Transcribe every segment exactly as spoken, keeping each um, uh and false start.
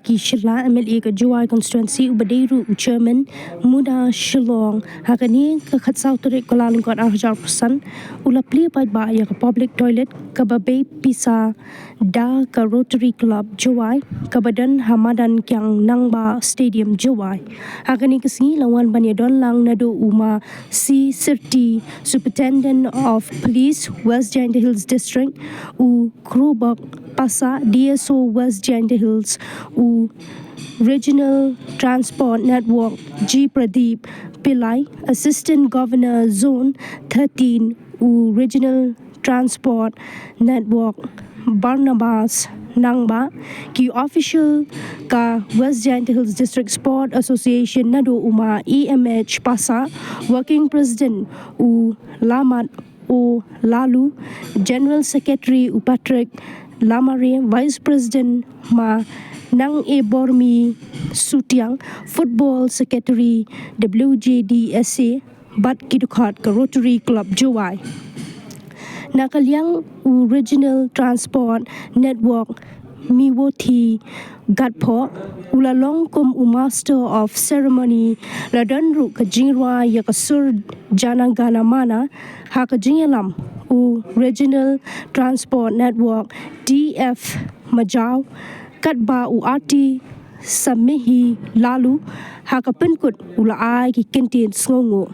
Ki Shylla, M L A ka Jowai constituency, uba dei ruh u chairman MUDA Shillong, ha kane ka khatsaw tarik Kyllalyngkot arhajar arphew san, u la plie paidbah ïa ka public toilet kaba bei pisa da ka Rotary Club Jowai, kaba don ha madan Kiang Nangbah Stadium Jowai. Ha kane ka sngi la wan ban ïadon lang naduh u Ma C Sirti, Superintendent of Police, West Jaintia Hills District, u Krobok Passah, D S O West Jaintia Hills, u Regional Transport Network, G Pradeep Pillai, Assistant Governor Zone thirteen, u Regional Transport Network, Barnabas Nangbah, ki official ka West Jaintia Hills District Sport Association naduh u Ma E M H Passah, Working President u Lamat O Laloo, General Secretary u Patrick Lamare, Vice President Ma Nangebormi Suitiang, Football Secretary W J D S A, bad ki dkhot ka Rotary Club Jowai. Na ka liang u Regional Transport Network, Miwothi Gatphoh, u la long kum u Master of Ceremony, la don ruh ka jingrwai ïa ka sur Jana Gana Mana ha ka jingïalam u Regional Transport Network, D F Majaw, katba u Ati Samihi Laloo ha ka pynkut u la ai ki kyntien sngewnguh.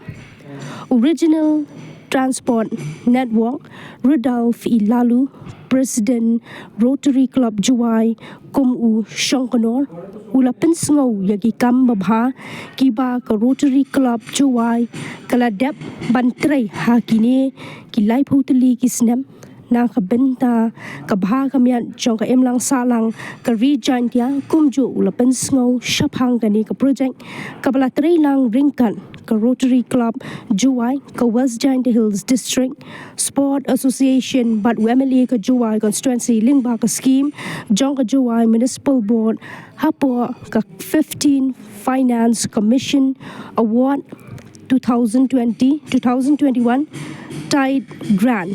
U Regional Transport Network, Rudolph E Laloo, President Rotary Club Jowai, kum u shongknor, u la pynsngew ïa ki kam babha kiba ka Rotary Club Jowai ka la dep ban trei ha kine ki laiphew tylli ki snem, na ka bynta ka bha ka miat jong ka imlang sahlang ka ri Jaintia, kumjuh u la pynsngew shaphang kane ka project kaba la trei lang ryngkat ka Rotary Club Jowai, ka West Jaintia Hills District Sport Association bad u M L A ka Jowai constituency lyngba ka scheme jong ka Jowai Municipal Board hapoh ka fifteen Finance Commission Award two thousand twenty, two thousand twenty-one Tide Grant.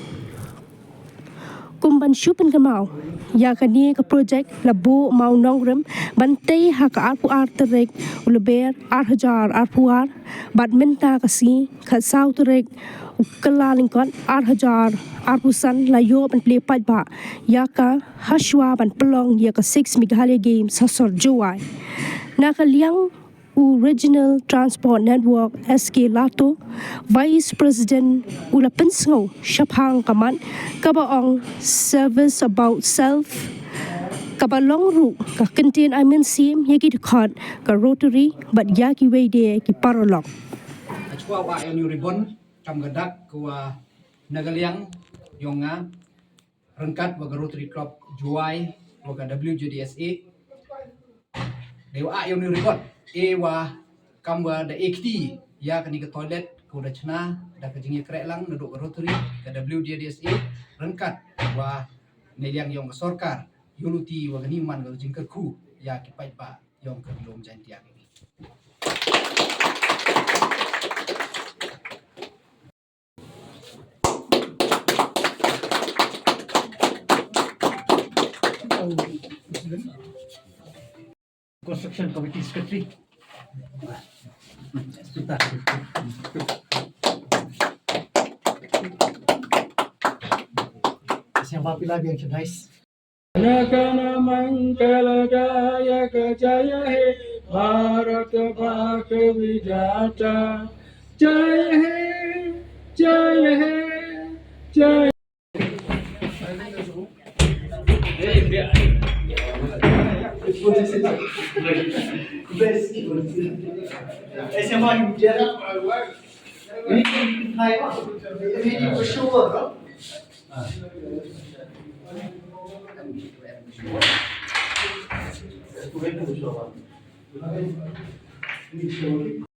Kum ban shu pynkynmaw ïa kane ka project, la buh mawnongrim ban tei ha ka arphew ar tarik u Lber arhajar arphew ar, bad mynta ka sngi khatsaw tarik u Kyllalyngkot arhajar arphew san la ïoh ban plie paidbah ïa ka hashwa ban pynlong ïa ka six Meghalaya Games ha sor Jowai. Na ka liang u Regional Transport Network, S K Lato, Vice President, u la pynsngew shaphang ka mat kaba ong Service Above Self, kaba long ruh ka kyntien ai mynsiem ïa ki dkhot ka Rotary bad ïa kiwei de ki paralok. Hashwa u ai ïa u ribbon, kam ka dak ka wa na ka liang yong nga, ryngkat wa ka Rotary Club Jowai, wa ka W J D S A. Dei wa ai ïa u ribbon, e wa kam wa da e kti ïa kane ka toilet, ko da chna da ka jingïakhreh lang naduh ka Rotary, ka W J D S A, ryngkat wa na liang yong ka sorkar, ïa u luti wa kane man ka jingkyrkhu ïa ki paidbah yong ka Ri Lum Jaintia. Construction Committee Secretary. Siapa pila biang chedais? जन गण मंगल दायक जय हे भारत भाग्य विधाता। जय हे, जय हे, जय। ऐसे हमारी